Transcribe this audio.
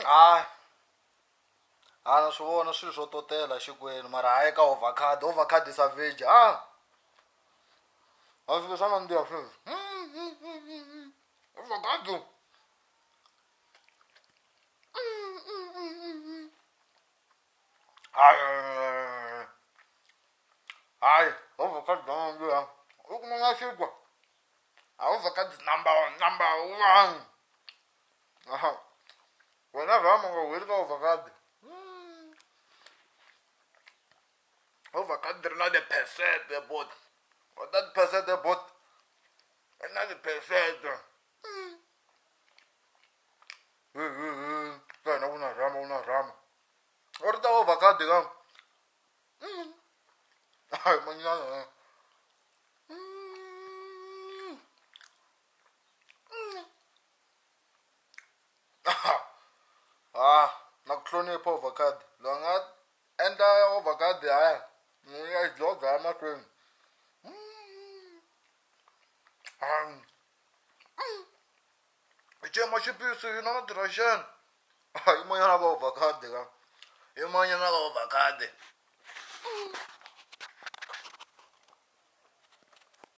Hayi a na swi vona swilo swo totela xikwenu mara hayi ka ovacado ovacado i savage a a swilo swa nandziha sweswi ovacado hayi hayi ovacado ya nandziha u kuma na xinkwa a ovacado number one number one aha wena rhama nga weli ka ovacado ovacado ri na ti-percent bot wa ta ti-percent bot ri na ti-percent ka hina ku na rhama ku na rhama u ri ta ovacado ka hayi manyana ha na ku hlonipha ovacado loyi a nga endla ovacado haya ya dzoga ya mahlweni hi cema xipisi hina na ti-russian yi manyana ka ovacado ka yi manyana ka ovacado.